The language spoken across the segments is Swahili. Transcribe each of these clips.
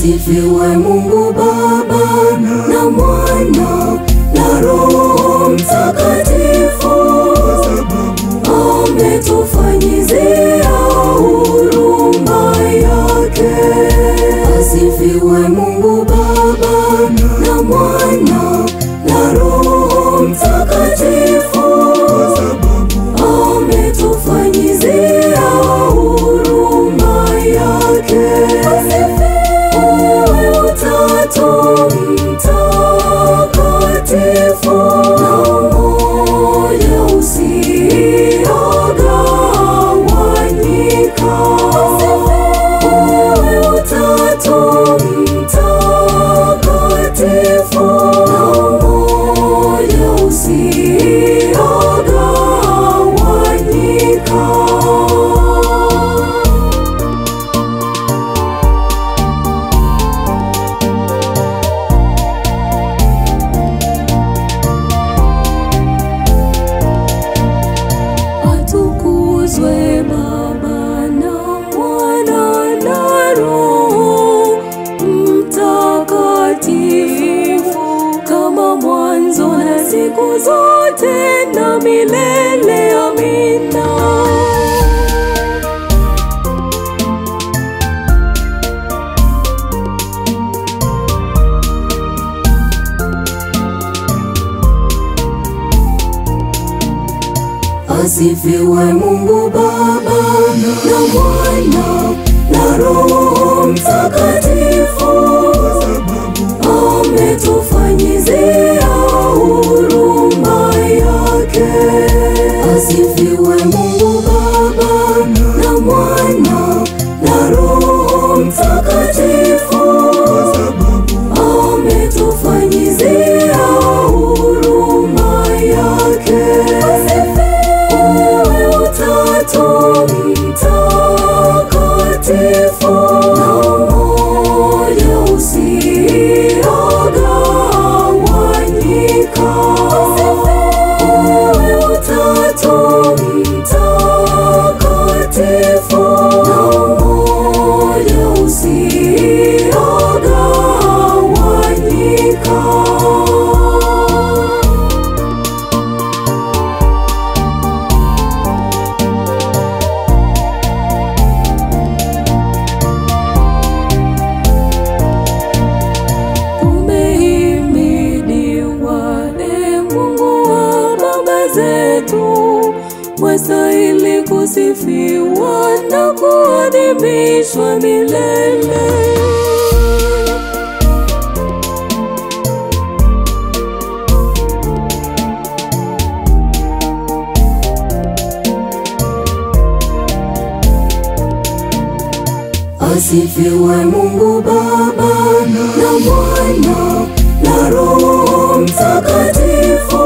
Asifiwe Mungu Baba na Mwana na Roho Mtakatifu, ametufanyizia huruma yake. Asifiwe Mungu Baba na Mwana na Roho Mtakatifu, ametufanyizia huruma yake. Asifiwe Utatu Mtakatifu, na umoja usiogawanyika. Asifiwe Utatu Mtakatifu, na umoja usiogawanyika. Atukuzwe Baba na Mwana na Roho Mtakatifu, kama mwanzo na siku zote na milele. Amina. Asifiwe Mungu Baba na Mwana na Roho Mtakatifu, ametufanyizia huruma yake. Asifiwe Mungu Baba na Mwana na Roho Mtakatifu, ametufanyizia huruma yake. Asifiwe Utatu Mtakatifu, na umoja usiogawanyika. Asifiwe Utatu Mtakatifu, na umoja usiogawanyika. Umehimidiwa, e Mungu wa baba zetu, wastahili kusifiwa na kuadhimishwa milele. Asifiwe Mungu Baba na Mwana na Roho Mtakatifu,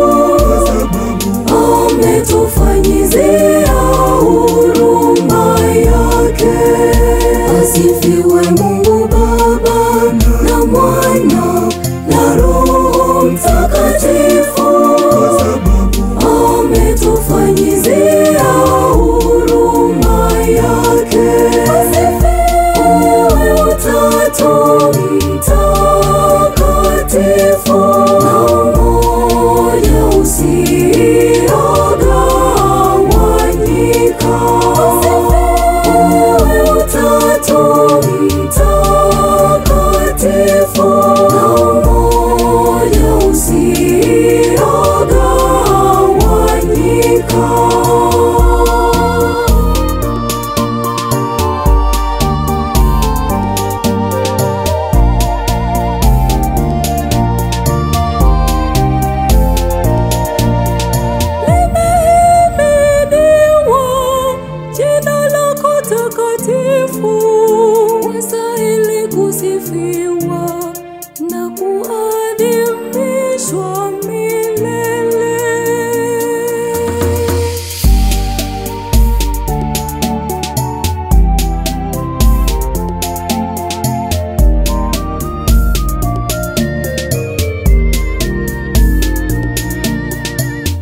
ametufanyizia huruma yake. Asifiwe Mungu Baba na Mwana na Roho Mtakatifu, ametufanyizia huruma yake. Asifiwe Utatu Mtakatifu, na umoja usiogawanyika. Asifiwe Utatu Mtakatifu, na umoja usiogawanyika. Limehimidiwa jina lako takatifu, wastahili kusifiwa na kuadhimishwa milele.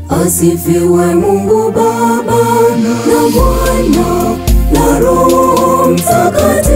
Asifiwe Mungu Baba na Mwana na Roho Mtakatifu.